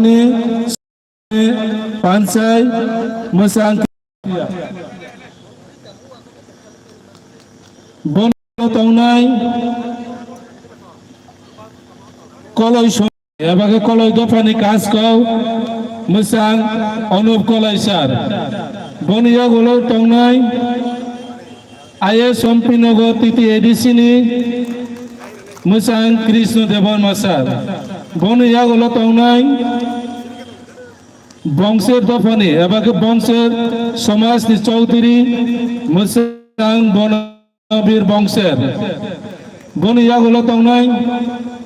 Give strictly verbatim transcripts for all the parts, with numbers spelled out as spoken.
ni panchai mwchang. Bono tongnai koloi song, eba khe koloi dophani kaskau mwchang Anup Koloi sir. Boni yagulo tongnai I S Ompi Nagar T T A D C ni mwchang Krishna Debbarma sir. Boni yagulo tongnai Bongser dophani eba khe Bongser somaj ni Chaudhary mwchang Bonabir Bongser. Boni yagulo tongnai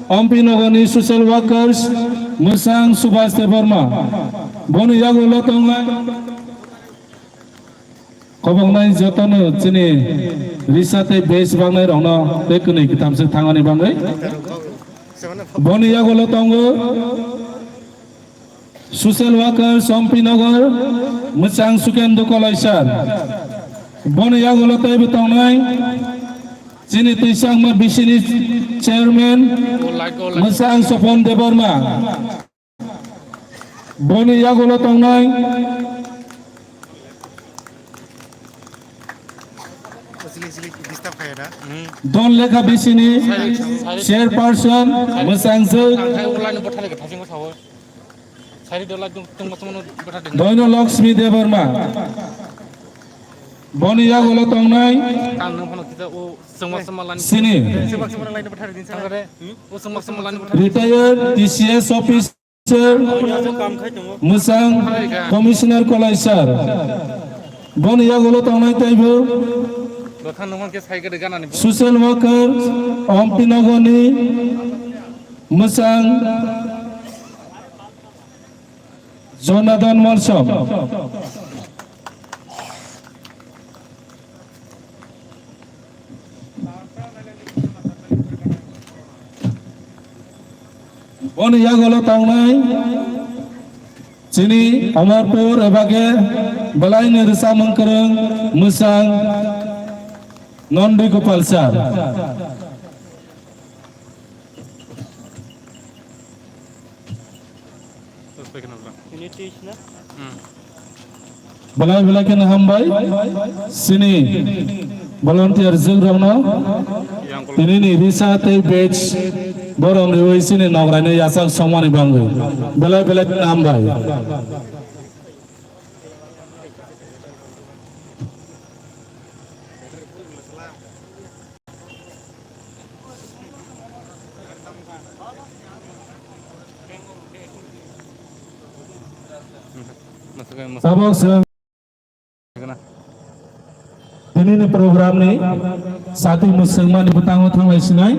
Ompi Nagar ni social workers mwchang Subhas Debbarma. Boni yagulo tongnai Koboknai jotono chini risa tei base bangnai rokno tei kwnwi kwthamswk thangmani bangwi. Boni yagulo tongo social worker Sompi Nagar mwchang Sukendra Koloi sir. Boni yagulo teibo tongnai chini Twisangma B C ni chairman mwchang Sopon Debbarma. Boni yagulo tongnai Don Lekha B C ni chairperson mwchang sir Doino Lakshmi Debbarma. Boni yagulo tongnai sini retired T C S office Sir, mwchang Commissioner Koloi sir. Boni yagulo tongnai teibo social worker Ompi Nagar ni mwchang Jonathan Molsom. Boni yagulo tongnai chini Amarpur eba khe belaini rwchapmung kwrwng mwchang Nondi Gopal sir. Belai belai kheno hambai chini volunteer jwk rokno, tini ni risa tei badge borom riwi chini nograi no yachak songmani bangwi belai belai kheno hambai. Tabok chwng tini ni program ni sati mwswngmani bwtango thanglai sinai.